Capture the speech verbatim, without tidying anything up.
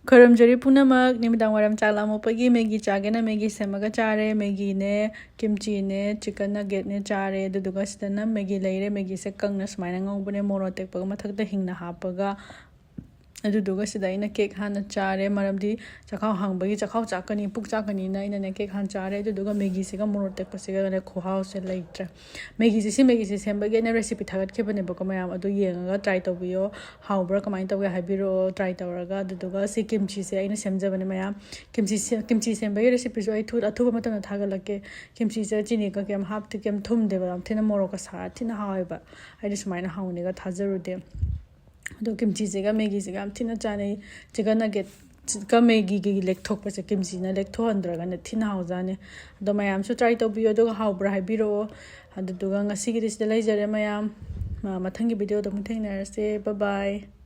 ꯈꯣꯏꯔꯝꯖꯔꯤ ꯄꯨꯝꯅꯃꯛ꯫ ꯅꯨꯃꯤꯗꯥꯡ ꯋꯥꯏꯔꯝ ꯆꯥꯛ ꯂꯥꯝꯃꯛꯄꯒꯤ ꯃꯦꯒꯤ ꯆꯥꯒꯦꯅ ꯃꯦꯒꯤ ꯁꯦꯝꯃꯒ ꯆꯥꯔꯦ꯫ ꯃꯦꯒꯤꯅꯦ, ꯀꯤꯝꯆꯤꯅꯦ, ꯆꯤꯛꯀꯟ ꯅꯒꯦꯠꯅꯦ ꯆꯥꯔꯦ꯫ ꯑꯗꯨꯗꯨꯒ ꯁꯤꯗꯅ ꯃꯦꯒꯤ ꯂꯩꯔꯦ꯫ ꯃꯦꯒꯤꯁꯦ ꯀꯪꯅ ꯁꯨꯃꯥꯏꯅ ꯉꯧꯕꯅꯦ, ꯃꯣꯔꯣꯛ ꯑꯇꯦꯛꯄꯒ ꯃꯊꯛꯇ ꯍꯤꯡꯅ ꯍꯥꯞꯄꯒ꯫ ꯑꯗꯨꯗꯨꯒ ꯁꯤꯗ ꯑꯩꯅ ꯀꯦꯛ ꯍꯥꯟꯅ ꯆꯥꯔꯦ, ꯃꯔꯝꯗꯤ ꯆꯥꯛꯈꯥꯎ ꯍꯥꯡꯕꯒꯤ ꯆꯥꯛꯈꯥꯎ ꯆꯥꯛꯀꯅꯤ, ꯄꯨꯛ ꯆꯥꯛꯀꯅꯤꯅ ꯑꯩꯅꯅꯦ ꯀꯦꯛ ꯍꯥꯟꯅ ꯆꯥꯔꯦ꯫ ꯑꯗꯨꯗꯨꯒ ꯃꯦꯒꯤꯁꯤꯒ ꯃꯣꯔꯣꯛ ꯑꯇꯦꯛꯄꯁꯤꯒꯅꯦ ꯈꯨꯍꯥꯎꯁꯦ ꯂꯩꯇ꯭ꯔꯦ꯫ ꯃꯦꯒꯤꯁꯦ, ꯁꯤ ꯃꯦꯒꯤꯁꯦ ꯁꯦꯝꯕꯒꯤ ꯑꯩꯅ ꯔꯦꯁꯤꯄꯤ ꯊꯥꯒꯠꯈꯤꯕꯅꯦꯕꯀꯣ ꯃꯌꯥꯝ, ꯑꯗꯨ ꯌꯦꯡꯉꯒ ꯇ꯭ꯔꯥꯏ ꯇꯧꯕꯤꯌꯣ꯫ ꯍꯥꯎꯕ꯭ꯔꯥ, ꯀꯃꯥꯏꯅ ꯇꯧꯒꯦ ꯍꯥꯏꯕꯤꯔꯛꯑꯣ, ꯇ꯭ꯔꯥꯏ ꯇꯧꯔꯒ꯫ ꯑꯗꯨꯗꯨꯒ ꯁꯤ ꯀꯤꯝꯆꯤꯁꯦ ꯑꯩꯅ ꯁꯦꯝꯖꯕꯅꯦ ꯃꯌꯥꯝ꯫ ꯀꯤꯝꯆꯤ ꯁꯦ-, ꯀꯤꯝꯆꯤ ꯁꯦꯝꯕꯒꯤ ꯔꯦꯁꯤꯄꯤꯁꯨ ꯑꯩ ꯊꯨ-, ꯑꯊꯨꯕ ꯃꯇꯝꯗ ꯊꯥꯒꯠꯂꯛꯀꯦ꯫ ꯀꯤꯝꯆꯤꯁꯦ ꯆꯤꯅꯤꯒ ꯀꯩꯝ ꯍꯥꯞꯇꯦ, ꯀꯩꯝ ꯊꯨꯝꯗꯦꯕ, ꯌꯥꯝ ꯊꯤꯅ ꯃꯣꯔꯣꯛꯀ ꯁꯥꯔ ꯊꯤꯅ ꯍꯥꯎꯋꯦꯕ꯫ ꯑꯩꯗꯤ ꯁꯨꯃꯥꯏꯅ ꯍꯥꯎꯅꯤꯒ ꯊꯥꯖꯔꯨꯗꯦ꯫ ꯑꯗꯣ ꯀꯤꯝꯆꯤꯁꯤꯒ ꯃꯦꯒꯤꯁꯤꯒ ꯌꯥꯝ ꯊꯤꯅ ꯆꯥꯅꯩ꯫ ꯆꯤꯛꯀꯟ ꯅꯒꯦꯠꯀ ꯃꯦꯒꯤꯒꯤ ꯂꯦꯛꯊꯣꯛꯄꯁꯦ ꯀꯤꯝꯆꯤꯅ ꯂꯦꯛꯊꯣꯛꯍꯟꯗ꯭ꯔꯒꯅ ꯊꯤꯅ ꯍꯥꯎꯖꯥꯅꯤ꯫ ꯑꯗꯣ ꯃꯌꯥꯝꯁꯨ ꯇ꯭ꯔꯥꯏ ꯇꯧꯕꯤꯌꯣ, ꯑꯗꯨꯒ ꯍꯥꯎꯕ꯭ꯔꯥ ꯍꯥꯏꯕꯤꯔꯛꯑꯣ꯫ ꯑꯗꯨꯗꯨꯒ ꯉꯁꯤꯒꯤꯗꯤ ꯁꯤꯗ ꯂꯩꯖꯔꯦ ꯃꯌꯥꯝ꯫ ꯃ-, ꯃꯊꯪꯒꯤ ꯚꯤꯗꯤꯑꯣꯗ ꯑꯃꯨꯛ ꯊꯦꯡꯅꯔꯁꯦ꯫ ꯕꯥꯏ ꯕꯥꯏ꯫